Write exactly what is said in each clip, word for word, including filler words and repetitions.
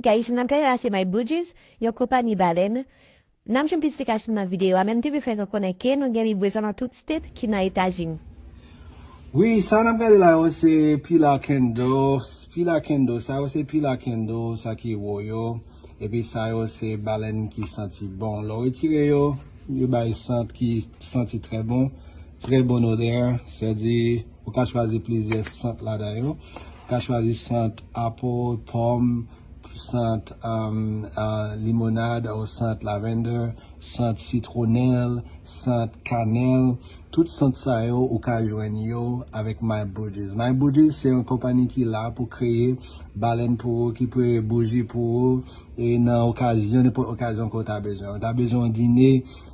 Guys, n ap gade la se My Bougies, yon konpanyi balèn. N ap jwenn plis esplikasyon nan videyo a, men m te vle fè nou konnen ke nou gen livwezon nan tout state ki nan Etazini. Wi, sa n ap gade la yo se pila kendo. Pila kendo, sa yo se pila kendo, sa ki wo yo. Epi sa yo se balèn ki santi bon. Lè w retire yo, yo bay sant ki santi trè bon. Trè bon odè. Sèdi, ou ka chwazi plizyè sant ladan yo. Ou ka chwazi sant apple, pòm, sant um, uh, limonad, ou sant lavender, sant sitwonèl, sant kanèl. Tout sant sa yo ou ka jwenn yo avèk My Bougies. My Bougies se yon konpanyi ki la pou kreye balèn pou ou, ki kreye bouji pou ou, e nan okazyon, nenpòt okazyon ke w ta bezwen. Ou ta bezwen yon dine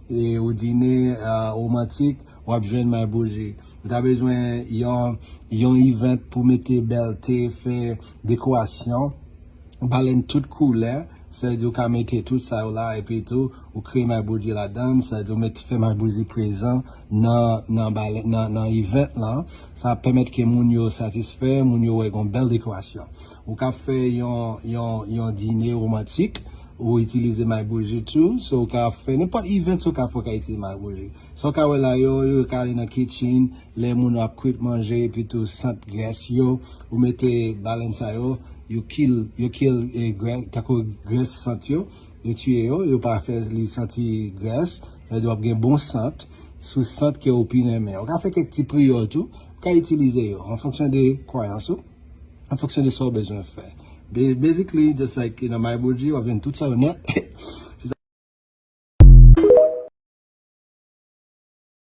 e ou dine uh, romantik, w ap jwenn My Bougie. Ou ta bezwen yon yon event pou mete bèlte, fè dekorasyon, balèn tout koulè. Sa vle di ou ka mete tout sa yo la epi tou ou kreye My Bougie ladan. Sa vle di ou mete fè My Bougie prezan nan nan balèn nan nan event lan. Sa ap pèmèt ke moun yo satisfè, moun yo wè gon bèl dekorasyon. Ou ka fè yon yon yon dine romantik, ou itilize My Bougie tou. So ou ka fè nenpòt event ou ka fè, ou ka itilize My Bougie. Sa w ka wè la yo, yo ka ale nan kitchen, lè moun yo ap kwit manje, epi tou sant grès yo, ou mete balèn sa yo, yo kill, yo kill eh, grès, tankou grès sant yo, yo tiye yo, yo pa fè li santi grès, sa vle di w ap gen bon sant, sou sant ke ou pi renmen. Ou ka fè kèk ti priyòl tou, ou ka itilize yo, an fonksyon de kwayans ou, an fonksyon de sa w bezwen fè. Basically, just like, you know, My Bougie, w ap jwenn tout sa yo nèt.